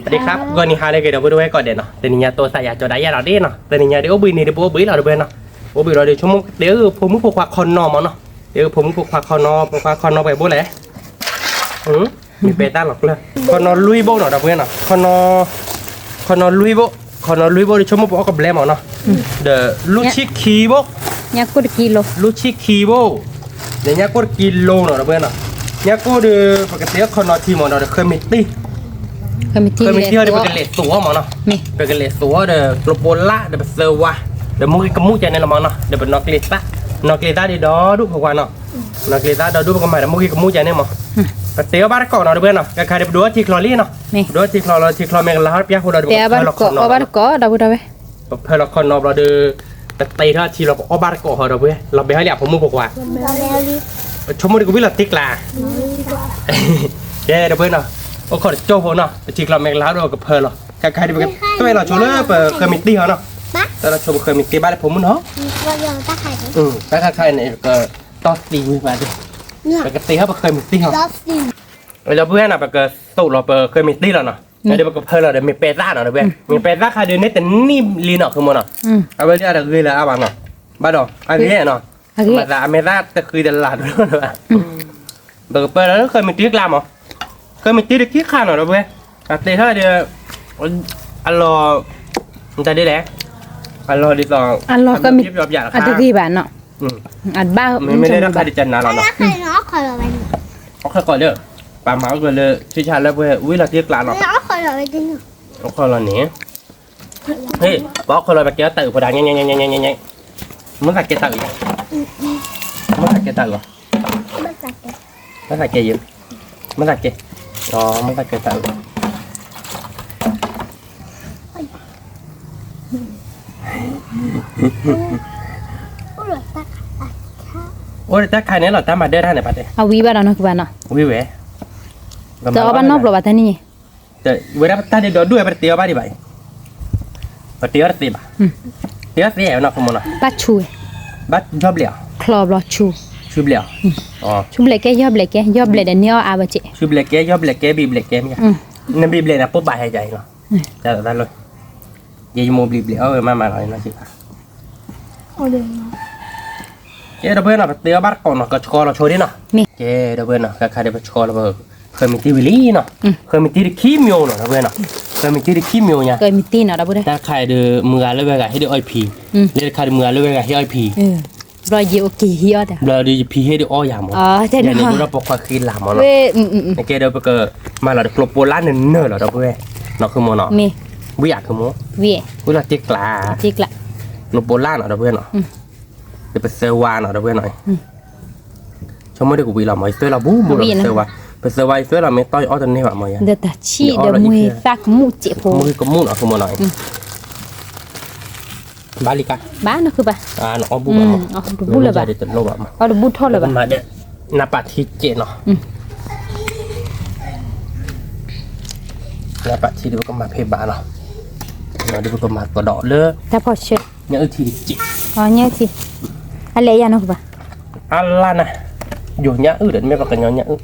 สวัสดีครับ ဂီၤနံၤဟါလၢအဂ့ၤ ဒီပုၢ်ဝဲၢ်ကိးဂၤဒဲးနီၤ, တနံၤညါ တိစၢ်ယၤကၠီၤဒၣ်ယဲလီၤဒ်နီၤ, တနံၤညါဒီးအိၣ်ဘှံးန့ၣ် ဒီးပအိၣ်ဘှံးလီၤ ဒီပုၢ်ဝဲၢ်နီၤ, အိၣ်ဘှံးလီၤဒီး ဆိကမိၣ်ကတဲအၢဖိမုၣ်ဖိခွါခီနီၤမးနီၤ, တဲအၢဖိမုၣ်ဖိခွါခီနီၤ ဖိခွါခီနီၤ ပှဲၤဘိလဲၣ် မ့ၢ်ပဲတၢ်လီၤကျၢၢ် ခီနီၤလွံၢ်ဘိနီၤ ဒီပုၢ်ဝဲၢ်နီၤ, ခီနီၤလွံၢ်ဘိ, ခီနီၤလွံၢ်ဘိဒီး ဆိကမိၣ်ပအီၣ်ကဘျဲမးနီၤ, ဒီးလူၢ်ဆံခံဘိ, လူၢ်ဆံခံဘိ, ဒီးညါကိၣ်တကံလိနီၤ ဒီပုၢ်ဝဲၢ်နီၤ, ညါကိၣ်ဒီး ပကတဲအၢခီနီၤထံမးနီၤ ဒီးဃၢမံၤတံၢ် ဃၢမံၤတံၢ်ဟီဒီး ပကလဲၤသိးအီၤမးနီၤ, ပကလဲၤသိးအီၤဒီး ကျိပိလၢ်ဒီးပသၢဝါ, ဒီးမိၢ်ဂ့ၤကမူၣ်ကန့ၣ်လီၤမးနီၤ, ဒီးပနီၣ်ကျ့သၣ်, နီၣ်ကျ့သၣ်ဒီးဒီဒူၣ်ဖိခွါနီၤ, နီၣ်ကျ့သၣ်ဒီဒူၣ်ပကမၤဒီးမိၢ်ဂ့ၤကမူၣ်ကန့ၣ်မး, ပတဲအီၣ်ဘၣ်တကိးနီၤ ဒီပုၢ်ဝဲၢ်နီၤ, ကခါဒီးပဒိးအီၣ်ထံချီလံနီၤ, ပဒိးအီၣ်ထံချီလီၤ ထံချီမ့ၢ်ကလၤဟီၣ်တပျၢ်ဃိလီၤဒီး ပကဖၢလီၤခီနီၤ ပဖၢလီၤခီနီၤဘျီဒီး ပတဲထီၣ်ထံလီၤ ပအီၣ်ဘၣ်တကိးဟီဒီပုၢ်ဝဲၢ်, လီၤဘဲဟီလံအဖိမုၣ်ဖိခွါ, ဆိကမိၣ်ဒီးကဝံၣ်လီၤတံၢ်ကျါ, ကဲဒီပုၢ်ဝဲၢ်နီၤ, အိၣ်ခိးတကၠိဖိနီၤ, ပထံချီမ့ၢ်ကလၤဟီၣ်ဒီးကဖၢလီၤ, ကခါဒီးပက တွဲလီၤဆိလၢပဃၢမံၤတံၢ်ဟီနီၤ, တွဲလီၤဆိပဃၢမံၤတံၢ်ဘၣ်လၢဖိမုၣ်နီၤ, တၢ်ခါခါန့ၣ် ကတီၢ်သံဝံၤဘၣ်ဒီး ပကတဲဟီၣ်ပဃၢမံၤတံၢ်ဟီ, ဒီပုၢ်ဝဲၢ်နီၤ ပကသိးလီၤပဃၢမံၤတံၢ်လီၤနီၤ, ဒီးပကဖၢလီၤဒီးမ့ၢ်ပဲသၣ်နီၤ ဒီပုၢ်ဝဲၢ်, မ့ၢ်ပဲသၣ်ခါဒီးန့ၣ်တနံၣ်လံနီၤ ဃုမိၢ်နီၤ, အဝဲလၢအတဂ့ၤလၢၤအါဘၣ်နီၤ, ဘၣ်ဒီး အဂ့ၤနီၤ, မ့ၢ်သးအမဲာ်သၣ်တဃံတလၤဒိၣ်လၢၤဘၣ်, ပကပၢလီၤလၢဃၢမံၤတံၢ်ကျါမး, ဃၢမံၤတံၢ်တခံခါနီၤ ဒီပုၢ်ဝဲၢ်, အတဲထီၣ်ဒီး အလီၤ တၢ်ဒ်လဲၣ်, အလီၤဒ်သိး အလီၤဃၢမံၤ အတဂ့ၤဘၣ်နီၤ, မ့မ့ၢ်လၢတၢ်ခါဒ်ကနၤလီၤနီၤ, အီၣ်ခီၣ်ကီးလၢ ပမၤအီၣ်ကလၢ ဆံၣ်ဆါလၢပှဲၤဝံၤလီၤတံၢ်ကျါနီၤ, အီၣ်ခီၣ်လီၤန့ၣ်, ဟ့ၣ် ပအီၣ်ခီၣ်လီၤ ပကဲအီၣ်တၢ်အုးဖိဒၣ် ညါညါညါညါညါ, မ့ၢ်သးကဲတၢ်အုး, မ့ၢ်သးကဲတၢ်အုးလီၤ, မ့ၢ်သးကဲယု, မ့ၢ်သးကဲ, မ့ၢ်သးကဲတၢ်အုး အိၣ်ဒီးတၢ်ခါန့ၣ်လီၤ တၢ်မၤဒၢတၢ်န့ၣ် ပတဲ, အဝံၤဘၣ်ဒီးနီၢ်ကဘၣ်နီၤ, ဝံၤဝဲ, တအီၣ်ဘၣ်နီတဘျီဘၣ်တနံၣ်, ဝဲဒၣ်ပတၢ်ဒ်ဒီဒူၣ်ဝဲ ပတတဲအီၣ်ဘၣ်ဒံးဘၣ်အံၤ, ပတတဲအီၣ်တသ့ဘၣ်, တတဲအီၣ်တသ့နီၤ ခိမိၢ်နီၤ, ဘၣ်ဆူၣ်ဝဲ, ဘၣ်ယီၢ်ဘျဲးအီၤ, ချီဘျီဆူၣ်, ဆူၣ်ဘျဲးအီၤ, ဆူၣ်ဘျဲးကဲ ယီၢ်ဘျဲးကဲ ယီၢ်ဘျဲးဒီးန့ၢ်အီၣ်အါဝဲကဲ, ဆူၣ်ဘျဲးကဲ ယီၢ်ဘျဲးကဲ ဘံၣ်ဘျဲးကဲမ့ၢ်ဧါ, နဘံၣ်ဘျဲးန့ၣ် ပိၢ်ဘၣ်ဟဲယၤအံၤလီၤ, တၢ်လီၤ, ယယမိၢ်ဘံၣ်ဘျဲးအီၣ်ဝဲမးမးလီၤ နီၢ်ဆံးဖး ကဲ ဒီပုၢ်ဝဲၢ်နီၤ ပတဲအီၣ်ဘၣ်တကိးနီၤ ကဆှီလီၤဆိဒ်နီၤ, ကဲ ဒီပုၢ်ဝဲၢ်နီၤ ခဲခါဒီးပဆှီလီၤ ဃၢမံၤတံၢ်ဝံၤလံနီၤ, ဃၢမံၤတံၢ်တခံမံၤနီၤ ဒီပုၢ်ဝဲၢ်နီၤ, ဃၢမံၤတံၢ်တခံမံၤညါ, တၢ်တခါအံၤဒီး မုၢ်ဂၤလၢဝဲဂၤဟ့ၣ်ဒုးအီၣ်ဖံ, လၢတခါဒီးမုၢ်ဂၤလၢဝဲဂၤဟ့ၣ်အီၣ်ဖံ, ဘျီယဖံဟ့ၣ်အီၣ်တၢ်, ဘျီဒီးယဖံဟ့ၣ်ဒုးအီၣ်ယၤမး, ယန့ၣ်ဒိၣ်ထီၣ်ပိာ်ခွါဃံလၤမးနီၤ, ကဲဒီးပကမၤလီၤဒီးကျိပိလၢနနၢၤလီၤ ဒီပုၢ်ဝဲၢ်, နီၢ်ခုမိၢ်နီၤ, ဝံၤအါခုမိၢ်, ဝံၤလီၤတ့ကျး, ကျိပိလၢနီၤ ဒီပုၢ်ဝဲၢ်နီၤ, ဒီးပသၢဝါနီၤ ဒီပုၢ်ဝဲၢ်နီၤ, ဆိကမိၣ်ဒ်ကဝံၤလီၤမး ယသွဲလီၤဘူးဘူးလီၤ ပသၢဝါ, ပသၢဝါယသွဲလီၤ မ့ၢ်တီၢ်ယအီၣ်တန့ၢ်ဘၣ်မးယၤ, ဒီးတၢ်ဆံၣ်ဒီးမွေသၣ်ကမူၣ်စဲးဖိ, မွေကမူၣ်နီၤ အဃိမးနီၤ, ဘၣ်လံကါ, ဘၣ်နီၢ်ခုဘၣ်, နအီၣ်ဘူးဘၣ်မး, အီၣ်တဘူၣ်လၢၤဘၣ်, အီၣ်တဘူၣ်ထီၣ်လၢၤဘၣ်, နပာ်ထံကဲးနီၤ, နပာ်ထံဒီးပကမၤဖဲဘၣ်နီၤ, ဒီးပကမၤကဒီးလၢ တၢ်ဖီၣ်ဆၢ, ညၣ်အုၣ်ထံတကဲး, ညၣ်အုၣ်ထံ, အလဲၤယၤနီၢ်ခုဘၣ်, အလါနၤ, ယိၤညၣ်အုၣ်ဒီး မ့ၢ်ပှၤကညီညၣ်အုၣ်,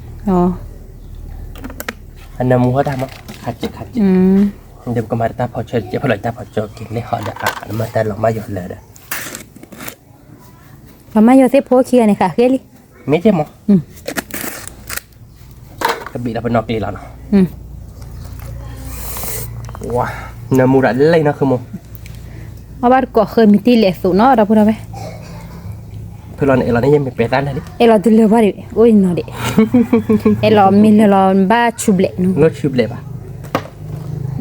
အနၢမူဟီၣ်တၢ်မး, ခါစဲးခါစဲး, ဒီးပကမၤတၢ်ဖီၣ်ဆၢတကဲး ဖီၣ်လီၤတၢ်ဖီၣ်ဆၢက့ၤ လဲၤဟီၣ်ဒီးအါ နမၤတၢ်လီၤမၢ်ယီၤလၢာ်ဒီး ပှၤမၢ်ယီၤသ့ၣ်ဖိခံဂၤန့ၣ် ဃးဃ့လံ, မ့ၢ်က့မး, ကဘံးလီၤပနီၣ်ကျ့လီၤနီၤ, နၢမူဒီးလံနီၤ ခုမိၢ်, အဘၣ်တကိးဃၢမံၤတံၢ်လဲၤသိးနီၤ ဒီပုၢ်ဒီဝဲၢ်, ဖဲလီၤန့ၣ် အဲၣ်လီၤန့ၣ် ယမ့ၢ်ပဲသၣ်န့ၣ်လံ, အဲၣ်လီၤတလၢာ်ဘၣ်ဒံး အိၣ်နီၤဒံး, အဲၣ်လီၤမ့ၢ်လၢာ်လီၤဘၣ်ဆူၣ်ဘျဲး, လၢဆူၣ်ဘျဲးဘၣ်,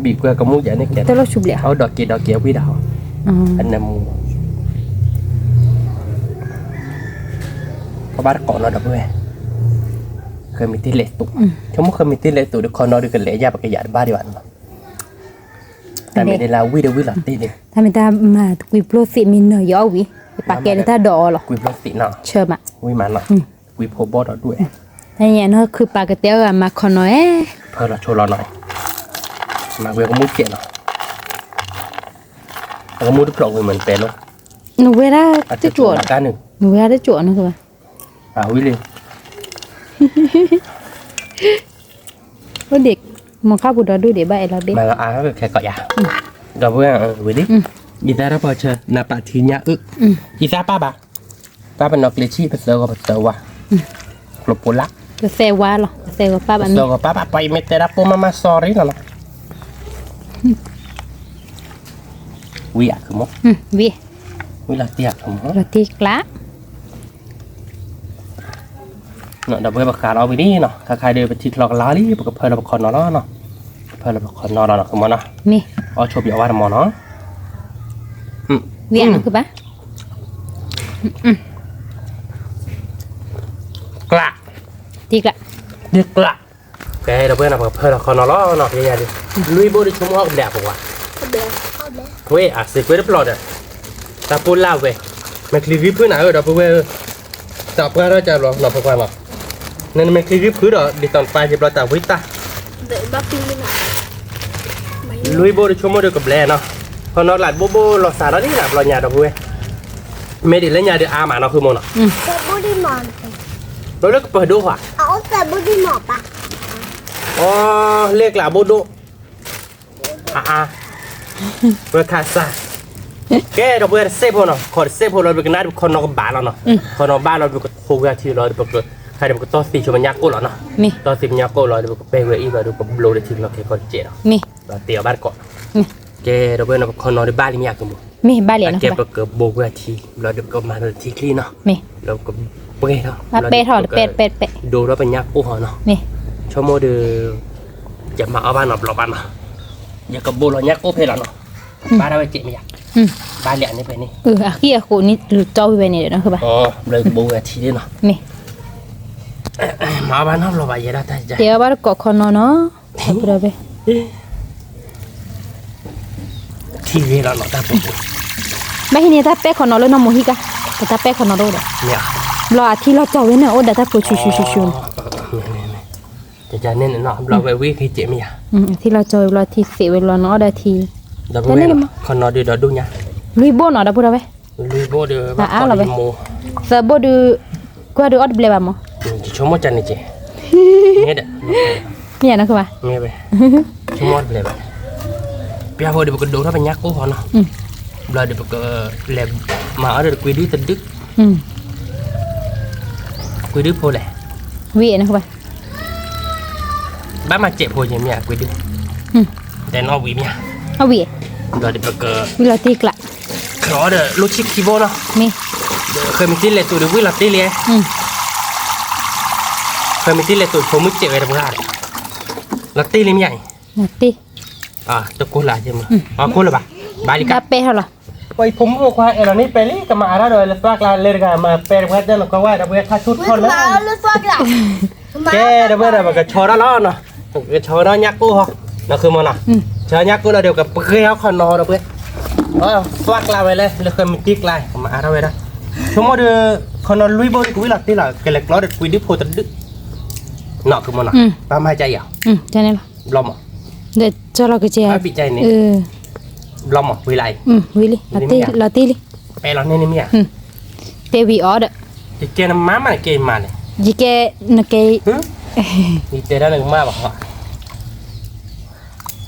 ဘံၣ်ကွဲကမူၣ်ယၤန့ၣ်ကဲ, တလီၤဆူၣ်ဘျဲး, အဝဲဒီးက့ၤဒီးက့ၤအဝံဒၣ်ဟီ, အနၢမူ ပဘၣ်တကိးနီၤ ဒီပုၢ်ဝဲၢ်, ဃၢမံၤတ့ၢ်လဲၤသိး, ဆိကမိၣ်ဃၢမံၤတ့ၢ်လဲၤသိးဒီး ခီနီၤဒီးကလဲၤယၢ်ပကယၤတဘၣ်ဒံးဘၣ်နီၤ, တၢ်မ့ၢ်ဒ်လၢဝံၣ်ဒီးဝံၣ်လီၤတ့ၢ်န့ၣ်, တၢ်မ့ၢ်တၢ်မၤကွံာ်ပျိသ့ၣ်မ့ၢ်နၢၤယီၤဝံၤ, ယပာ်ကဲလၢတၢ်ဒိးအီၤလီၤ, ကွံာ်ပျိသ့ၣ်နီၤ, ဆၢမး, ဝံၣ်မးနီၤ, ကွံာ်ဖိဘီၣ်ဒီးဒွဲၣ်, တၢ်ညါနီၤ ခုပာ်ကတဲအီၤဂၤမၤခီနီၤဧဲ, ဖၢလီၤဆိလီၤနီၤ, မၤဝဲကမူၣ်စဲးနီၤ အကမူၣ်တဖျိးဝံၤမ့ၢ်နပဲလီၤ, နဝဲဒၣ်တကၠိၣ်, နဝဲဒၣ်တကၠိၣ်နီၤ, အဝံၤလံ, အိၣ်ဒံး, မိၢ်ခါပူၤဒီးဒူၣ်ဒံးဘၣ်အဲၣ်လီၤဘ့ၣ်. မၤလီၤအါခဲကီးယၤ, ဒီပုၢ်ဝဲၢ်ဝံၤလံ, ယသးထီၣ်ပှၤဆၢ နပာ်ထံညၣ်အုၣ်, ယသးပာ်ဘၣ်, ပာ်ပနီၣ်ကျ့ဆံၣ် ပသၢဂီၤပသၢဝါ, ကျိပိလၢ်, ပသၢဝါလီၤ, ပသၢဂီၤပာ်ဘၣ်, ပသၢဂီၤပာ်ဘၣ် ပှၤယမ့ၢ်တဲဒၣ်ပိၢ်မးမး sorry လီၤနီၤ, ဝံၤအါခုမး, ဝံၤ, ဝံၤလီၤတံၢ်အါခုမး, လီၤတံၢ်ကျါ ဒီပုၢ်ဝဲၢ်ပဃးလီၤဝံၤလံနီၤ, ခါခါဒီးပထံချီကလါလံ ပကဖၢလီၤပခီနီၤလီၤနီၤ, ကဖၢလီၤပခီနီၤလီၤနီၤ ခုမီၤနီၤ, မ့ၢ်, အီၣ်ဆိးပယီၤဝါတမီၤနီၤ, ဝံၤအါနီၤခုဘၣ်, ကျါ, တံၢ်ကျါ, တံၢ်ကျါ, ကဲဒီပုၢ်ဝဲၢ်နီၤ ပကဖၢလီၤခီနီၤလီၤနီၤ, ယယၤဒ်, လွံၢ်ဘိၣ်ဒ်ဆိကမိၣ်အီၣ်ကဘျဲၣ်အပှၤ, ဝဲအစ့ကွဲတပျီၢ်ဒီး, တၢ်ပိၢ်လၢ်ဝဲ, မဲာ်ချံဂံၢ်ဖုနၤဧၢ ဒီပုၢ်ဝဲၢ်ဧၢ တၢ်ပှၢ်ထီၣ်ကဘျီနီၤ ပကွၢ်လီၤ, နမဲာ်ချံဂံၢ်ဖုဒီး ဒ်သိးနပၢ်က့ၤဘျီတၢ်ဝံတၢ်, လွံၢ်ဘိၣ်ဒ်ဆိကမိၣ်ဒီးကဘျဲၣ်နီၤ, ခီနီၤကျါတဘိဘိလီၤစးထီၣ်ဒ်နၤဘျီညါဒီပုၢ်ဝဲၢ်, မ့ၢ်ဒ်လၢညါဒီးအါမးနီၤ ခုမီၤနီၤ, ဘျီလၢကပၢၤဒိၣ်ဧါ, အီ လၢကျးဘိဒိၣ် အါအါ, ဝဲခါစၢ်, ကဲဒီပုၢ်ဝဲၢ်တစဲးဖိနီၤ ခီတစဲးဖိလီၤ ပကနၣ်ဒီးပခီနီၤကဘၣ်လီၤနီၤ, ခီနီၤဘၣ်လီၤ ပကထိဝဲအထံလီၤ ပက, ခါဒီးပကတီၢ်သံဆိမညါကိၣ်လီၤနီၤ, တီၢ်သံမညါကိၣ်လီၤဒီး ပကပဲဝဲအံၤဘျီဒီး ပကဘျိဒီးထံလီၤခဲကီၢ်တစဲးလီၤ, ဒီးတ့အီၤဘၣ်တကိး, ကဲဒီပုၢ်ဝဲၢ်နီၤ ပခီနီၤဒီးဘၣ်လံမ့ၢ်အကမူ မ့ၢ်ဘၣ်လံနီၤ အကဲပကဘိကွဲအထံ ဘျီဒီးပကမၤဒီးထံချံနီၤ, ဘျီပကပဲထီၣ်, ဒိထီၣ်ပညါကိၣ်ဟီနီၤ, ဆိကမိၣ်ဒီး, ယမၤအီၣ်ဘၣ်နီၤ ဘျီဘၣ်နီၤ, ယကဘိလီၤညါကိၣ်ဖဲလီၤနီၤ, ဘၣ်ဒၣ်ဝဲစဲးမ့ၢ်ယၤ, ဘၣ်လံန့ၣ်ဖဲန့ၣ်, အဃံအဃိးန့ၣ် လူၤကၠီဝံၤဝဲန့ၣ်ဒီးနီၤ ဘျီကဘိဝဲထံန့ၣ်နီၤ, မၤအီၣ်ဘၣ်နီတဘျီဘၣ် ယဲဒၣ်တၢ်, တ့အီၣ်ဘၣ်တကိးခီနီၤနီၤ ထံဂ့ၤလီၤနီၤတၢ်ပူၤ, ဘၣ်ဟံးန့ၢ်တၢ်ပဲာ်ခီနီၤလၢနီၢ်မိၢ်ဟံၣ်ကါ, ပတၢ်ပဲာ်ခီနီၤတအိၣ်ဒီး, ဘျီအထံလီၤကၠီဝဲန့ၣ် အိၣ်ဒီးတၢ်ပူၤဆူၣ်ဆူၣ်ဆူၣ်ဆူၣ်န့ၣ်, ဘျီဝဲဝံၤက့ၤစဲးမ့ၢ်ယၤ, ထံလီၤကၠီဝဲဘျီထံသ့ဝဲလီၤနီၤ အီၣ်ဒီးထံ, ခီနီၤဒုးဒီးဒိၣ်ညါ, လွံၢ်ဘိၣ်နီၤဒီပုၢ်ဝဲၢ် လွံၢ်ဘိၣ်ဒီး, သၢဘိၣ်ဒုး, ကွၢ်ဒုးအီၣ်တဘျဲၣ်ဘၣ်မး, ဆိကမိၣ်ကန့ၣ်က့, မ့ၢ်ဒီး, မ့ၢ်ယၤနီၤကဘၣ်, မ့ၢ်ဝဲ, ဆိကမိၣ်တဘျဲၣ်ဘၣ်, ပျၢ်ဖိဒီးပကဒိးထီၣ်ပညါကိၣ်ဟီနီၤ, ဘျီဒီးပကလဲၤမၤအီၣ်ဒီးတကွံဒုတဒု, ကွံဒုဖိလဲၣ်, ဝံၤနီၤကဘၣ် ဘၣ်မၤစဲးဖိယမ့ၢ်ကွံဒု, တဲနီၣ်ဝံၤမ့ၢ်, အဝံၤ, ဘျီဒီးပက, ဝံၤလီၤတံၢ်ကျး, ဒီးအီၣ်ဒီးလိၣ်ဆံခံဘိနီၤ, မ့ၢ်, ဃဲမ့ၢ်တံၢ်လဲၤတိၤဒီးဝံၤလီၤတံၢ်လံ, ဃဲမ့ၢ်တံၢ်လဲၤတိၤဖိမုၣ်စဲးဝဲတပှၢ်, လီၤတံၢ်လံမ့ၢ်အံၤ, တကိၢ်လၢ်, ကိၢ်လၢ်ဘၣ်, ဘၣ်လံက, ဘၣ်ပဲထီၣ်လီၤ ပှၤအံၤဖိမုၣ်ဖိခွါအဲၣ်လီၤန့ၣ်ပဲာ်လံ ကမၤအါထီၣ်ဒီးလဲၤသွါကျါလၢတဂၤ မၤပဲာ်တပှၢ်တၢၢ်လီၤ ကွၢ်ဝဲဒီးပှၤထါဆူၣ်ထီၣ်လၢ, ကဲဒီးပှၤဒီးပကဆီထီၣ်လီၤနီၤ, ကဆီထီၣ်ညါကိၣ်ဟီ, နီၤဃုမီၤနီၤ, ဆီညါကိၣ်လီၤဒီးကပှဲၤဟီၣ်ခီနီၤဒီးပှဲၤ, သွါကျါဝဲလၢ လၢဃဲမုၢ်တံၢ်ကျါ ကမၤအါထီၣ်ဝဲဒၣ်, ဆိကမိၣ်ဒီး, ခီနီၤလွံၢ်ဘိၣ်ဒီးကဝံၤလီၤတံၢ်လီၤ ကလဲၤကျီဒီးကွံဒုဖိတဒု, နီၤဃုမီၤနီၤ, ပၢ်မၤကယၤ, ဘျီမး, ဒီးကၠီလီၤကစဲး, ဘျီမး ဝံၤလၢအံၤ, ဝံၤလံ, လီၤတံၢ်လံ, ပဲလီၤန့ၣ်န့ၣ်မ့ၢ်ဧါ, တဲဝံၤအီၤဒီး, ယကဲနမါမးနကဲယမါလဲၣ်, ယကဲ, နကဲ, ယတဲဒၣ်နကမၣ်ဘၣ်ဟီ,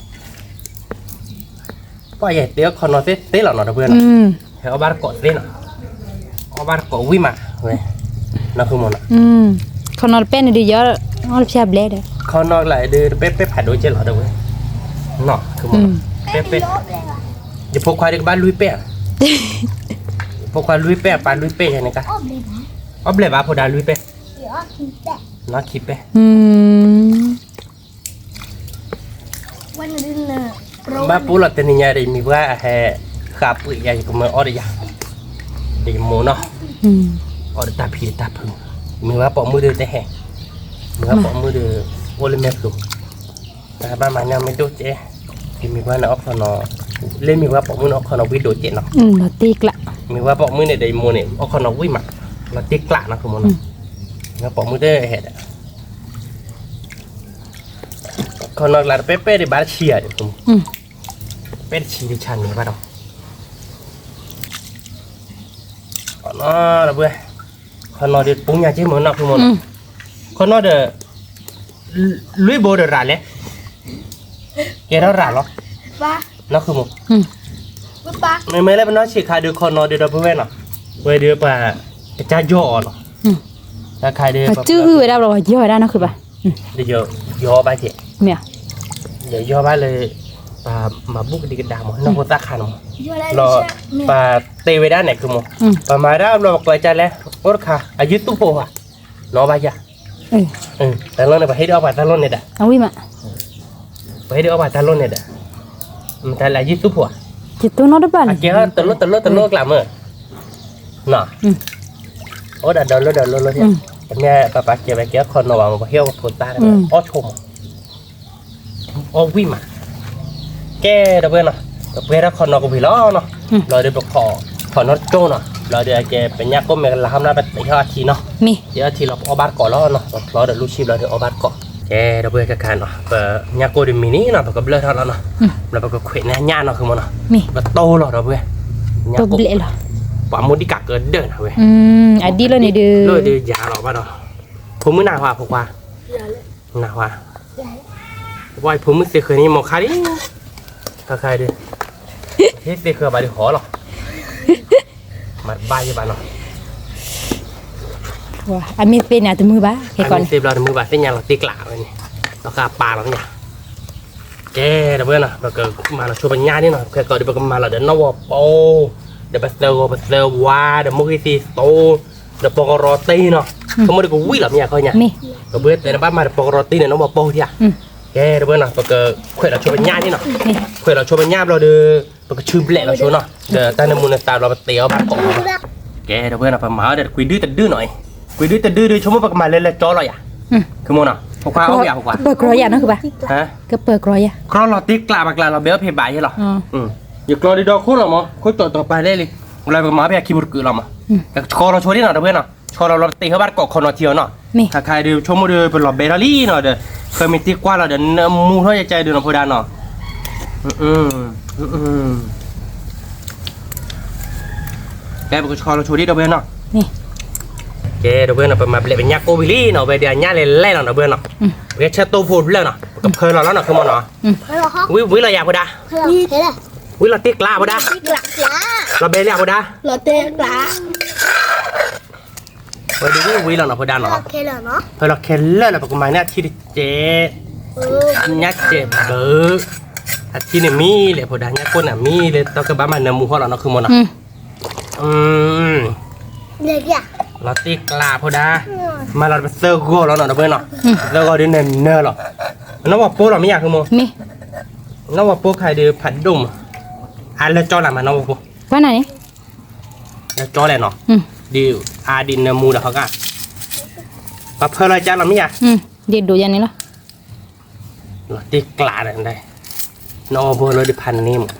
ပှၤယတဲအီၣ်ခီနီၤသ့သ့လီၤနီၤ ဒီပုၢ်ဝဲၢ်နီၤ, ဟဲအီၣ်ဘၣ်တကိးသ့နီၤ, အီၣ်ဘၣ်တကိးဝံၤမး, ဝဲ, နီၤဃုမီၤနီၤ, ခီနီၤတပဲၢ်န့ၣ်ဒုးယီ, အီၣ်တဖျါဘျဲၣ်ဒီး, ခီနီၤကျါဒုးတပဲၢ်ပဲၢ်ဖးဒိၣ်ကဲလီၤဒီးဝဲ, နီၤဃုမီၤနီၤ, ပဲၢ်ပဲၢ်, ယဖိခွါဒုးကဘၣ်လွံၢ်ပဲၢ်, ယဖိခွါလွံၢ်ပဲၢ် အပၢ်လွံၢ်ပဲၢ်ယဲန့ၣ်ကါ, အီၣ်ဘျဲၣ်ဘၣ်ဖိဒါလွံၢ်ပဲၢ်, နီၢ်ခံပဲၢ် ဘၣ်ပူလီၤတနံၤညါဒီး မံၤပှၢ်အဟဲ, ဃာ်ပှ့ၤယၤ ယကမၢအီၣ်ဒီးယၤ, ဒီးယမိၢ်နီၤ, အီၣ်ဒီးတၢ်ဖံးတၢ်ဖုး, မံၤပှၢ်ပိာ်မုၣ်ဒီးတဟဲ, မံၤပှၢ်ပိာ်မုၣ်ဒီး, အိၣ်လၢမဲာ်ဖျိ, တၢ်ဘၣ်မၤန့ၢ်မ့ၢ်ဒိၣ်ကဲ, ဒီးမံၤပှၢ်န့ၣ်အီၣ်ခီနီၤ, လၢမံၤပှၢ်ပိာ်မုၣ်န့ၣ်အီၣ်ခီနီၤဝံၤဒိၣ်ကဲနီၤ, မံၤပှၢ်ပိာ်မုၣ်န့ၣ်ဒီးယမိၢ်န့ၣ် အီၣ်ခီနီၤဝံၤမး, လီၤတံၢ်ကျးနီၤ ခီမီၤနီၤ, မံၤပှၢ်ပိာ်မုၣ်တဟဲဒီး ခီနီၤကျါတပဲၢ်ပဲၢ်ဒံးဘၣ်တဆံဧါဒီး, ပဲၢ်တဆံဒံးဆါန့ၣ်ဘၣ်ဒီး, ခီနီၤဒီးပှဲၤ, ခီနီၤဒီးပူညါက့မုၢ်နီၢ်ဖုမုၢ်နီၢ်, ခီနီၤဒီး, လွံၢ်ဘိဒီးရၤလဲၣ်, ကဲထီၣ်ရၤလီၤ, နီၢ်ဃုမိၢ်, မ့မ့ၢ်လၢပနီၢ်ဆံးခါဒုးခီနီၤဒုးဒီပုၢ်ဝဲၢ်နီၤ, ဝဲဒုးပှၤ ကစၢ်ယီၢ်အီၤလီၤ, တၢ်ခါဒုး ပစုဝဲဒၣ်ဘျီ ပယီၢ်ဝဲဒၣ်နီၢ်ဃုဘၣ်, ယီၢ်ဘၣ်ကဲ, မ့ၢ်, ယီၢ်ဘၣ်လၢ ပှၤမၤဘူၣ်ကဒံကဒါမး နီၢ်ဖိသၣ်ခါန့ၣ်မး, လီၤ ပှၤတ့ဝဲဒၣ်န့ၣ်ခုမိၢ်, ပှၤမၤဒၣ်ဘျီပကွဲးကၢ်လဲၣ်, အိၣ်တခါ အယုၢ်သူၣ်ဖိဧါ, နီၢ်ဘၣ်ယၤ တၢ်လီၢ်န့ၣ် ပှၤဟ့ၣ်ဒုးအီၣ်ပှၤတၢ်လီၢ်န့ၣ်ဒၣ်, ပှၤဟ့ၣ်ဒုးအီၣ်ပှၤတၢ်လီၢ်န့ၣ်ဒၣ်, တၢ်လၢအယုၢ်သူၣ်ဖိဧါ, ကဲတလိၣ်တလိၣ်တလိၣ်ကျးမၢ်, နီၤ, အိၣ်ဒၣ်ဒီလိၣ်ဒီလိၣ်လီၤ, တမ့ၢ်ပပာ်ကဲဝဲကဲခီနီၤဘၣ်မး ပဟ့ၣ်အီၣ်ပဖိသၣ် အီၣ်ဆိမး အီၣ်ဝံၣ်မး, ကဲဒီပုၢ်ဝဲၢ်နီၤ, ပပှဲၤထီၣ်ခီနီၤကဝံၤလီၤနီၤ, ဘျီဒီးပခီ ခီနီတကၠိနီၤ, ဘျီဒီးအကဲပညၣ်ကိၣ်မ့ၢ်ကလၤဟီၣ်မနုၤ ပတ့ထီၣ်အထံနီၤ, တ့ထီၣ်အထံလီၤ ပအီၣ်ဘၣ်တကိးလီၤနီၤ, ပဖျီဒီးလူၢ်ဆံဘျီဒီးအီၣ်ဘၣ်တကိး, ကဲဒီပုၢ်ဝဲၢ်ခဲခါနီၤ, ပညၣ်ကိၣ်ဒုးမံၤန့ၣ်နီၤ ပကဘျၢၣ်ထီၣ်လီၤနီၤ, ဘျီပကခွဲးန့ၢ်ညၣ်နီၤ ဃုမိၢ်နီၤ, ပကတိၢ်လီၤဒီပုၢ်ဝဲၢ်, ညၣ်ကိၣ်, ပှၤမိၢ်ဒံးကးကဒၢၣ်နၤဝဲ, အဒံၣ်လၢန့ၣ်ဒုး လၢဒုးယၤလီၤဘၣ်ဒီး, ဖိမုၣ်နၢ်ဟူဧါ ဖိခွါ, နၢ်ဟူဧါ, ဝဲဖိမုၣ်သ့ဃၢၤန့ၣ်မ့ၢ်ခါဒံး, ခါခါဒုး, ဟ့ၣ်သ့ဃၢၤဘၣ်ဒုးဟီလီၤ, မၤတဘၣ်ယဘၣ်နီၤ, အမ့ၢ်သ့န့ၣ်တမုာ်ဘၣ်, အမ့ၢ်သ့ဘျီတမုာ်ဘၣ် သ့ၣ်ညါလီၤတံၢ်ကျးဝဲန့ၣ်, လီၤဃာ်ပာ်လီၤသ့ၣ်ညါ, ကဲဒီပုၢ်ဝဲၢ်နီၤ ပကမၤလီၤဆိပညၣ်န့ၣ်နီၤ, ခဲကီးဒီးပကမၤလီၤဒီးနီၢ်ဝီၤပိာ်, ဒီးပသၢဂီၤပသၢဝါ ဒီးမိၢ်ဂံၢ်သံသိ ဒီးပီကရီတ့နီၤ, ဆိကမိၣ်ဒီးကဝံၣ်လီၤမ့ၢ်ယါခီညါ, ဒီပုၢ်ဝဲၢ်တဲနဘၣ်မၤဒီးပီကရီတ့န့ၣ် နီၢ်ဝီၤပိာ်ထံဧါ, ကဲဒီပုၢ်ဝဲၢ်နီၤ ပကခွဲးလီၤဆိပညၣ်န့ၣ်နီၤ, ခွဲးလီၤဆိပညၣ်ဘျီဒီး ပကဆူဘျဲးလီၤဆိနီၤ, ဒီးတၢ်နၢမူနသးဘျီပတ့အီၣ်ဘၣ်ကိး, ကဲဒီပုၢ်ဝဲၢ်နီၤ ပမၤအီၤဒီးကွံဒုတဒုနီၤ, ကွံဒုတဒုဒီး ဆိကမိၣ်ပကမၤလၢလၢကၠီလီၤယၤ, ခုမိၢ်နီၤ, ဖိခွါအိၣ်ယၤဖိခွါ, ကပၢၤကရီယၤနီၤ, ကပၢၤကရီယၤ, ကျီလီၤတံၢ်ကျးဘၣ်ကျးလီၤ ဘဲအီၣ်ဖံးဘၣ်ယဲလီၤ, ယကျီဒုဒီခိၣ်လီၤမး ခိၣ်ကၠီၣ်တီၤပာ်လဲၣ်လံ, လၢပကမၤဖဲအခံပူၤတကုးလီၤမး, ကဆီလီၤဆိဒ်နီၤ ဒီပုၢ်ဝဲၢ်နီၤ, ဆီလီၤလီၤပတ့ဟဲဘၣ်တကိးခီနီၤထံအီၤနီၤ, ခါခါဒုးဆိကမိၣ်ဒီးပလီၤဘဲထီၣ်လံနီၤဒီး, ဃၢမ့ၢ်တံၢ်ကွၢ်လီၤဒီး နၢမူထီၣ်ယကဲဒုးနီၤဖိဒါနီၤ ကဲပကဆီလီၤဆိဒ်ဒီပုၢ်ဝဲၢ်နီၤ, ကဲဒီပုၢ်ဝဲၢ်နီၤ ပမၤဘျဲးပညၣ်ကိၣ်ဝံၤလံနီၤ, ဝဲဒုးအညၣ်လဲၤလဲၣ်လီၤဒီပုၢ်ဝဲၢ်နီၤ, ပကဆဲးတိၢ်ဖိဘျၢၣ်နီၤ ပကဖၢလီၤလီၤနီၤ ခုမိၢ်နီၤ, ဝံၤလီၤယၤဖိဒါ, ဝံၤလီၤတံၢ်ကျးဖိဒါ, လီၤဘဲလံဖိဒါ ဝဲဒုးဝံၤလီၤနီၤဖိဒါနီၤ, ဖဲလီၤခဲလၢာ်လီၤ ပကမၤန့ၢ်အထံတကဲး, ညၣ်ကဲးဘၢ, အထံန့ၣ်မံလဲၣ်ဖိဒါ ညၣ်ကိၣ်န့ၣ်မံလဲၣ် တၢ်ကဘၣ်မၤနၢမူဟီၣ်လီၤနီၤ ခုမိၢ်နီၤ, လီၤတံၢ်ကျးဖိဒါ, မၤလီၤပသၢဂီၤလီၤနီၤ ဒီပုၢ်ဝဲၢ်နီၤ, သၢဂီၤဒုးနၢနၢလီၤ, နီၢ်ဝီၤပိာ်လီၤမ့ၢ်ယါ ခုမိၢ်, နီၢ်ဝီၤပိာ်ခါဒုးဖးဒိၣ်မး, အါလၢကၠီလၢမၤနီၢ်ဝီၤပိာ် လၢကၠီလဲၣ်နီၤ, ဒ်အါဒ်နၢမူဒီးဟီၣ်ကၢ်, ပဖၢလီၤကၢ်လီၤမ့ၢ်ယါ, ဒ်ဒိးယါန့ၣ်လီၤ, လီၤတံၢ်ကျးဒီး, နီၢ်ဝီၤပိာ်လၢဒုးဖးန့ၢ်မး, မၤလီၤနီၢ်ဝီၤပိာ်ခံဘိနီၤ,